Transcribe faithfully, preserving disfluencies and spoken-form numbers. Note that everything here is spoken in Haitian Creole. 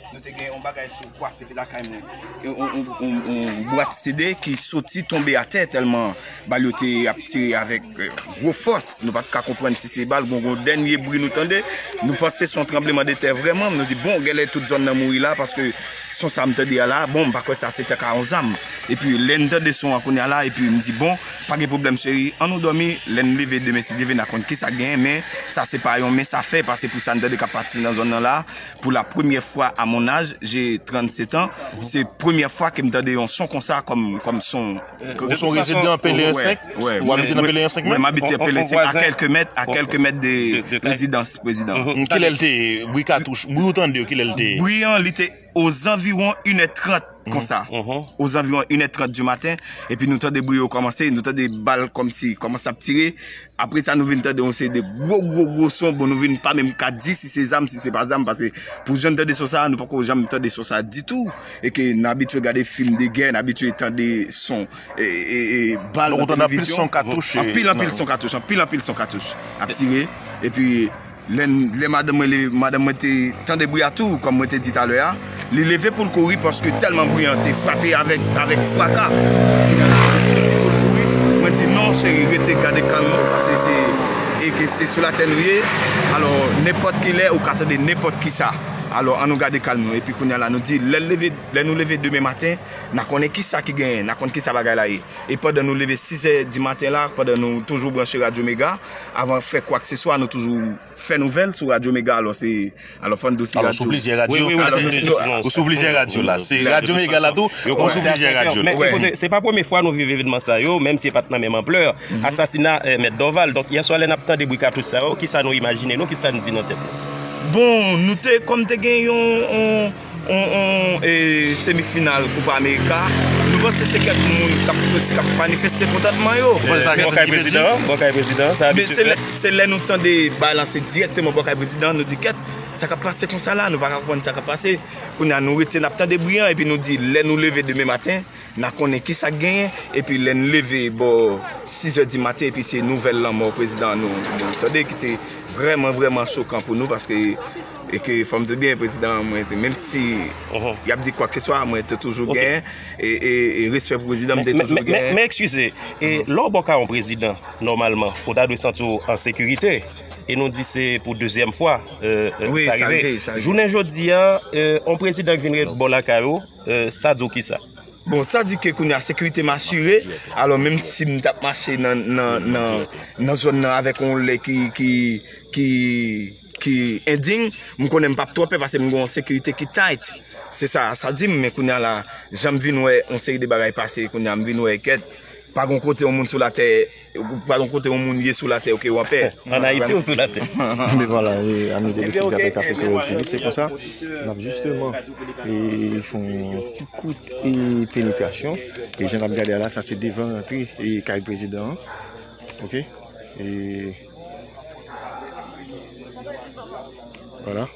Nou te gen yon bagay sou kwafe lakay mwen. Yon, yon, yon, yon, yon bwat C D ki soti tonbe atè tèlman bal yo te ap tire avèk, eh, gwo fòs. Nou pa t ka konprann si se bal, gon, gon dènye bri nou tande. Nou panse se yon tranblemanntè vrèman. Nou di, bon, genlè tout zòn nan mouri la, paske son sa m tande a la, bon, m pa kwè sa se te ka yon zam. Epi, lè n tande son an kounye a la, epi m di, bon, pa gen pwoblèm, cheri, ann nou dòmi, lè n leve demen, si Dye vle, n a konn kisa k genyen, men sa se pa yon mens a fè, paske pou sa n tande k ap pati nan zòn nan la, pou la premyè fwa a mon âge, j'ai trente-sept ans, se premyè fwa ke m tande yon son konsa kòm, kòm son. Ou se yon rezidan Peleyen senk? Ou abite nan Peleyen senk menm? Mwen, m abite Peleyen senk, a kèlke mèt, a kèlke mèt de rezidans prezidan. Kilè l te ye? Bri katouch, bri ou tande yo, kilè l te ye? Bri an, li te ozanviwon inè trant konsa. Ozanviwon inè trant di maten, epi nou tande bri yo kòmanse, nou tande bal kòmsi kòmanse ap tire. Apre sa, nou vin tande yon seri de gwo, gwo, gwo son. Bon, nou vin pa menm ka di si se zam, si se pa zam, paske pou jan n tande son sa, nou poko janm tande son sa ditou. E ke n abitye gade fim de gè, n abitye tande son, e, e, e, bal nan televizyon. Anpil, anpil son katouch, anpil, anpil son katouch ap tire. Epi, lè, lè madanm mwen, lè madanm mwen te tande bri a tou, kòm mwen te di talè a, li leve pou l kouri paske tèlman bri an te frape avèk, avèk fraka. Mwen di, non, cheri, rete, gade kalm ou, paske se, e ke se sou latè nou ye. Alò, nenpòt ki lè, ou ka tande nenpòt kisa. Alò, ann nou gade kalm nou. Epi kounye a la, nou di, lè l leve, lè nou leve demen maten, n a konnen kisa ki genyen, n a konn kisa bagay la ye. E pandan nou leve sizè di maten la, pandan nou toujou branche Radyo Mega, avan fè kwakseswa, nou toujou fè nouvèl sou Radyo Mega, alò se, alò fò n di w se radyo. Alò sou plizyè radyo. Wi, wi, wi. Ou sou plizyè radyo la. Se Radyo Mega la tou, ou sou plizyè radyo. Men ekoute, se pa premye fwa nou viv evènman sa yo, menm si e pa t nan menm anplè. Asasina, eh, Mèt Dorval. Donk, yè swa lè n ap tande bri katouch sa yo, kisa nou imajine nou, kisa n di nan tèt nou? Bon, nou te, kòm te gen yon, yon, yon, yon, e, semifinal Koupa Amerika, nou panse se kèk moun k ap, k ap manifeste kontantman yo. Bò kay prezidan, bò kay prezidan, sa abitye fèt. Men se lè, se lè nou tande bagay lan se dirèkteman bò kay prezidan, nou di, kèt, sa k ap pase konsa la, nou pa ka konprann sa k ap pase. Kounye a, nou rete, n ap tande bri an, epi nou di, lè nou leve demen maten, n a konnen kisa k genyen, epi lè n leve bò sizè di maten, epi se nouvèl lanmò prezidan an nou, nou tande, ki te vrèman, vrèman chokan pou nou, paske, e ke fò m di w byen, prezidan an mwen te, menm si y ap di kwakseswa, mwen te toujou gen, e, e, e respè pou prezidan, m te toujou gen. Men, men, men, men eskize, e lè w bò kay yon prezidan, nòmalman, ou ta dwe santi w an sekirite, e nou di se pou dezyèm fwa, e, e, sa rive. Jounen jodi a, e, yon prezidan ki vin ret bò lakay ou, e, sa di w kisa? Bon, sa di ke kounye a sekirite m asire, alò menm si m t ap mache nan, nan, nan, nan zòn nan avèk yon lè ki, ki, ki, ki endiy, m konnen m p ap twò pè paske m gen yon sekirite ki tight. Se sa, sa di m, men kounye a la, jan m vin wè yon seri de bagay pase, kounye a m vin wè kèt, pa gen kote yon moun sou latè, pa gen kote yon moun ye sou latè, oke, w an pè. An Ayiti ou sou latè? Men vwala, e, ami de Lisi Gade Kafe Kreyòl T V, se konsa, n ap jisteman, e, fè yon ti kout, e, penetrasyon. E jan n ap gade a la, sa se devan rantre, e, kay prezidan an. Oke? E, vwala.